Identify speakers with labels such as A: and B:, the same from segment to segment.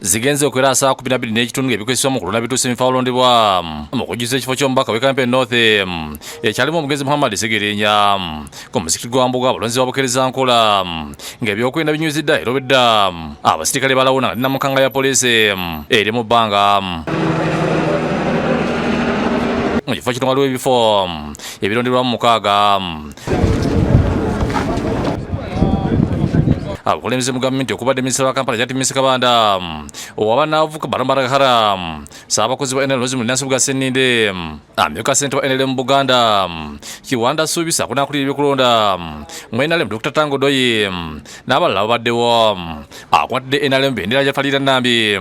A: Zigenze okwera saa 12 n'ekitundu ng'ebikozesebwa mu kulonda bituuse mu bifo awalondebwa mu kujjuza ekifo ky'omubaka w'e Kawempe North ekyalimu omugenzi Muhammad Ssegirinya. Ku muzikiti gwa Mbuga abalonzi babukeereza nkola ng'ebyokwerinda binyuziddwa era obedda abasirikale balawuna nga namukanga ya poliisi eri mu bbanga. Mu kifo kino waliwo ebifo ebironderwamu 6. Abakulembeze mu gavumenti okubadde minisita wa Kampala Janet Minsa Kabanda, ow'abanaavuka Balaam Barugahara, ssaabakozi wa NRM Rosemary Nansubuga Sseninde, amyuka ssentebe wa NRM mu Buganda Kiwanda Suubisa akunaakulira ebyokulonda mu NRM Dr. Tango Doyi n'abalala babaddewo. Akwatidde NRM bendera ya Faridah Nambi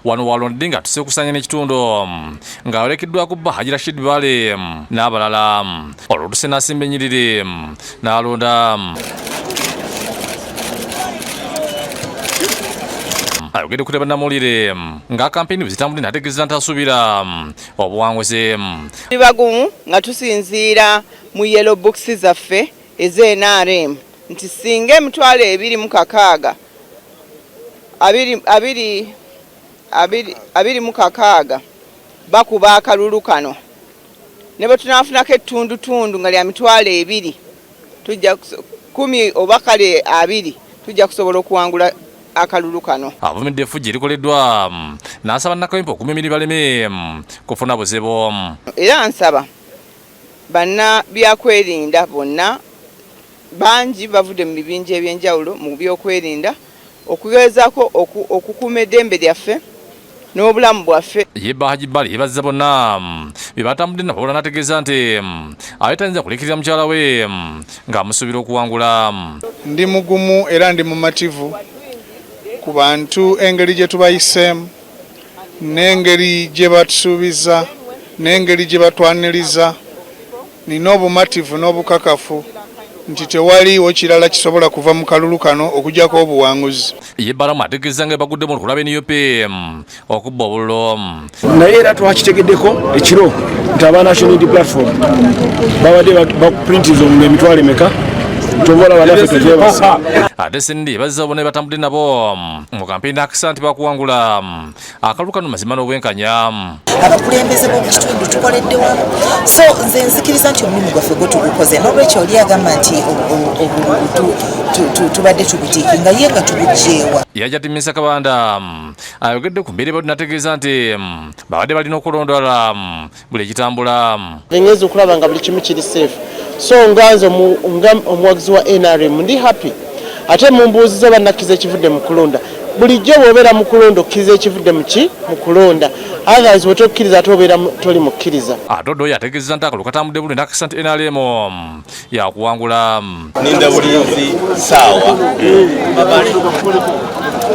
A: wano walondedde ng'atuse okusanya n'ekitundu ng'awerekeddwako bba Haji Rashid Bale n'abalala. Olwotuse n'asimba ennyiriri n'alonda. Ayogedde ku bannamawulire nga kampeyini bwe zitambudde n'ategeeza nti asuubira obuwanguzi.
B: Tuli bagumu nga tusinziira mu yellow books zaffe eza NRM nti singa 260,000 226 bakuba akalulu kano ne bwe tunaafunako ettundutundu nga lya 20,000 tujja 10 oba kale 20 tujja kusobola okuwangula akalulu kano.
A: Avumidde effujjo erikoleddwa n'asaba Nakawempe okuuma emirimu baleme kufuna buzibu.
B: Era nsaba banna byakwerinda bonna bangi bavudde mu bibinja eby'enjawulo mu byokwerinda okugezaako okukuuma eddembe lyaffe n'obulamu bwaffe.
A: Ye Bba Haji Bali yeebazizza bonna be batambudde nabo wabula n'ategeeza nti abe tayinza kulekirira mukyala we ng'amusuubira okuwangula.
C: Ndi mugumu era ndi mumativu ku bantu engeri gye tubayiseemu n'engeri gye batusuubiza n'engeri gye batwaniriza. Nina obumativu n'obukakafu nti tewaliiwo kirala kisobola kuva mu kalulu kano okuggyako obuwanguzi.
A: Ye Balaam ategeeza nga baguddemu olukulaba NUP okubba obululu.
D: Naye era twakitegeddeko ekiro nti aba National Unity Platform babadde baprintinze omululu emitwalo emeka, kyova olaba naffe tetwebase.
A: Ate Ssendi ebazza bonna batambudde nabo mu kampeyini akisa nti bakuwangula akalulu kano mazima n'obwenkanya.
E: Abakulembeze b'omu kitundu tukoledde wamu, so nze nzikiriza nti omulimu gwaffe gwo tugukoze. N'olwekyo oli agamba nti obululu tubadde tubutiiki nga ye nga tubuggyeewa.
A: Yajja Minsa Kabanda ayogedde ku mbeera ebadde n'ategeeza nti babadde balina okulondoola buli ekitambula.
F: Ngenze okulaba nga buli kimu kiri safe, so nga nze nga omuwagizi wa NRM ndi happy. Ate mumbuuziza oba nakkiriza ekivudde mu kulonda. Bulijjo bw'obeera mu kulonda okkiriza ekivudde mu ki mu kulonda, otherwise bw'otokkiriza ate obeera toli mukkiriza.
A: Ate Odoi ategeezezza nti akalulu katambudde bulungi n'akakasa nti NRM yakuwangula.
G: Ninda bulinzi saawa babale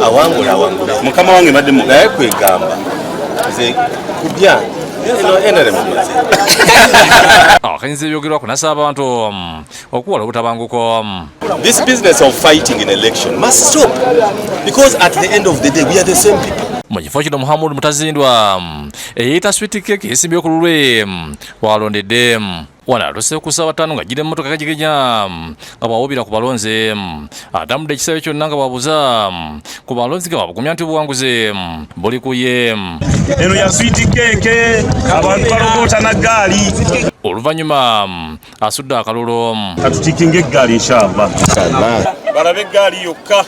G: awangula awangula
H: mukama wange mbadde
G: naye kwegamba nze ku byange eno NRM maze.
A: Awakanyiza ebyogerwako n'asaba abantu okuwala obutabanguko.
G: This business of fighting in election must stop because at the end of the day we are the same people.
A: Mu kifo kino Muhammad Mutazindwa eyeeyita Sweet Cake yeesimbyewo ku lulwe walondedde. Wano atuuse ku ssaawa 5 ng'ajjira emmotoka kagigenya nga bw'awuubira ku balonzi. Atambudde ekisaawe kyonna nga bw'abuuza ku balonzi nga bw'abagumya nti obuwanguzi buli ku ye.
H: Eno ya Sweet Cake, abantu balogoota na ggaali.
A: Oluvannyuma asudde akalulu.
H: Katutiikinga eggaali inshallah. Balabe eggaali yokka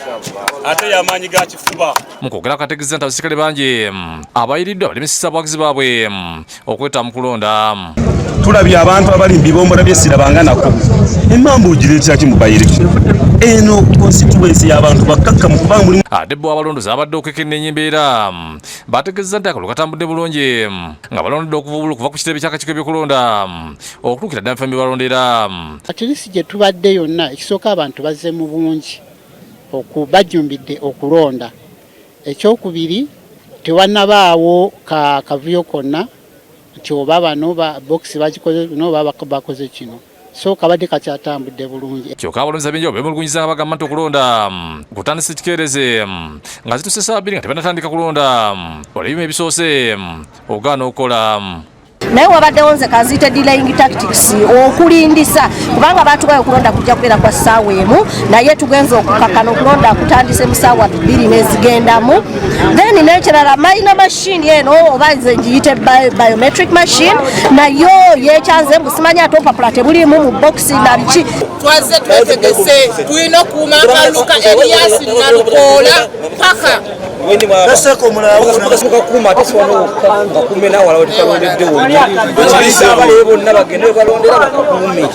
H: ate y'amaanyi ga kifuba.
A: Mu kwogera akategeeza nti abasirikale bangi abayiriddwa balemesezza abawagizi baabwe okwetaba mu kulonda.
H: Tulabye abantu abali mu bibombola by'essirabanga nako. Emmamba ogireetera ki mu by-election? Eno constituency y'abantu bakkakkamu kubanga mulimu.
A: Ate bo abalondozi abadde okwekenneenya embeera bategeezezza nti akalulu katambudde bulungi nga balondedde okuva obululu kuva ku kitebe ky'akakiiko ebyokulonda okutuukira ddala mu bifo bye balondera.
I: At least gye tubadde yonna ekisooka abantu bazze mu bungi bajjumbidde okulonda. Ekyokubiri tewannabaawo kavuyo konna nti oba bano ba box bagikoze no oba bakoze kino, so kabadde kakyatambudde bulungi.
A: Kyokka abalonzi ab'enjawulo beemulugunyiza nga bagamba nti okulonda kutandise kikeereze nga zituuse ssaawa 2 nga tebannatandika kulonda olw'ebyuma ebisoose okugaana okukola.
J: Naye wabaddewo, nze kanziyite delaying tactics, okulindisa, kubanga batugayo okulonda kujja kubeera kwa ssaawa 1, naye tugenza okukakana okulonda kutandise mu ssaawa 2 nezigendamu. Then n'ekirala, minor machine eno, oba nze ngiyite biometric machine, nayo yekyanze mbu simanyi ate opapula tebuliimu mu bokisi na biki.
K: Twazze twetegese, tulina okuuma akalulu ka Erias Nalukoola paka
L: Kakuuma ate siwano kakuume naawala wetukalondedde wonna, bonna bagende webalondera bakakuume.